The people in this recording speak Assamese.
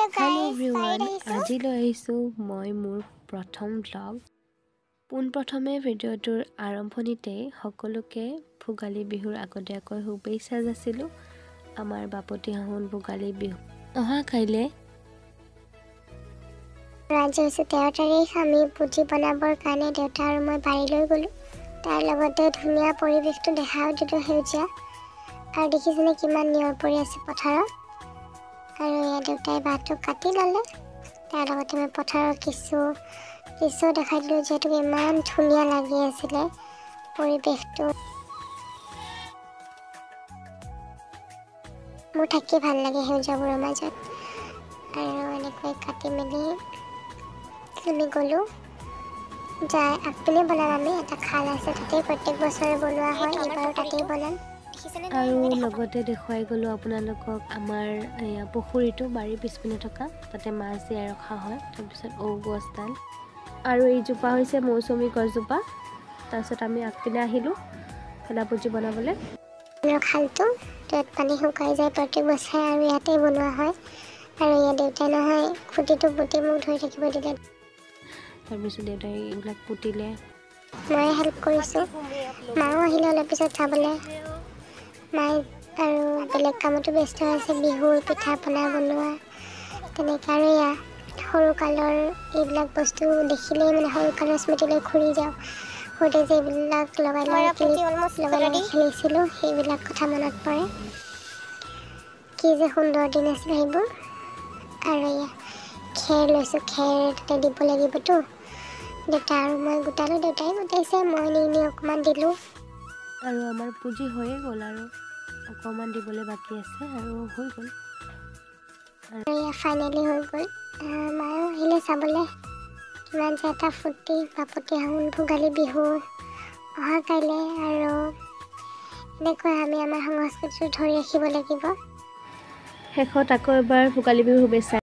হেল্ল' এভৰিৱান, আজি লৈ আহিছোঁ মই মোৰ প্ৰথম ব্লগ। পোনপ্ৰথমে ভিডিঅ'টোৰ আৰম্ভণিতেই সকলোকে ভোগালী বিহুৰ আগতীয়াকৈ শুভেচ্ছা যাচিলোঁ। আমাৰ বাপতি সাহোন ভোগালী বিহু অহা কাইলৈ। আজি হৈছে 13 তাৰিখ। আমি পুজি বনাবৰ কাৰণে দেউতা আৰু মই বাৰীলৈ গ'লোঁ। তাৰ লগতে ধুনীয়া পৰিৱেশটো দেখাও দিলোঁ, সেউজীয়া। আৰু দেখিছেনে কিমান নিয়ৰ পৰি আছে পথাৰত। আৰু এয়া দেউতাই বাঁহটো কাটি ল'লে। তাৰ লগতে মই পথাৰৰ কিছু দৃশ্য দেখাই দিলোঁ, যিহেতুকে ইমান ধুনীয়া লাগি আছিলে পৰিৱেশটো। মোৰ থাকি ভাল লাগে সেউজীয়াবোৰৰ মাজত। আৰু এনেকৈ কাটি মেলি আমি গ'লোঁ। যাই আগপিনে বনাম আমি, এটা খাল আছে তাতেই প্ৰত্যেক বছৰে বনোৱা হয়, এইবাৰো তাতেই বনাম। আৰু লগতে দেখুৱাই গ'লোঁ আপোনালোকক আমাৰ এয়া পুখুৰীটো, বাৰীৰ পিছপিনে থকা, তাতে মাছ জীয়াই ৰখা হয়। তাৰপিছত ঔ গছডাল আৰু এইজোপা হৈছে মৌচুমী গছজোপা। তাৰপিছত আমি আগপিনে আহিলোঁ ভেলাপুজি বনাবলৈ। খালটো য'ত পানী শুকাই যায় প্ৰত্যেক বছৰে, আৰু ইয়াতেই বনোৱা হয়। আৰু ইয়াত দেউতাই নহয় খুঁটিটো পুতি মোক ধৰি থাকিব দিলে। তাৰপিছত দেউতাই এইবিলাক পুতিলে, ময়ে হেল্প কৰিছোঁ। মাও আহিলে অলপ পিছত চাবলৈ। মায়ে আৰু বেলেগ কামতো ব্যস্ত আছে, বিহুৰ পিঠা পনা বনোৱা তেনেকৈ। আৰু এয়া সৰুকালৰ এইবিলাক বস্তু দেখিলেই মানে সৰুকালৰ স্মৃতিলৈ ঘূৰি যাওঁ। সৰুতে যে এইবিলাক লগাই লগাই লগাই লগাই খেলিছিলোঁ, সেইবিলাক কথা মনত পৰে। কি যে সুন্দৰ দিন আছিলে সেইবোৰ। আৰু এয়া খেৰ লৈছোঁ, খেৰ তাতে দিব লাগিবতো। দেউতা আৰু মই গোটালোঁ, দেউতাই গোটাইছে, মই নি নি অকণমান দিলোঁ। আৰু আমাৰ পুজি হৈয়ে গ'ল, আৰু অকণমান দিবলৈ বাকী আছে আৰু হৈ গ'ল। আৰু এয়া ফাইনেলি হৈ গ'ল। মায়ো আহিলে চাবলৈ। কিমান যে এটা ফূৰ্তি, বাপতি সাহোন ভোগালী বিহু অহা কাইলৈ। আৰু এনেকৈ আমি আমাৰ সংস্কৃতিটো ধৰি ৰাখিব লাগিব। শেষত আকৌ এবাৰ ভোগালী বিহুৰ শুভেচ্ছা।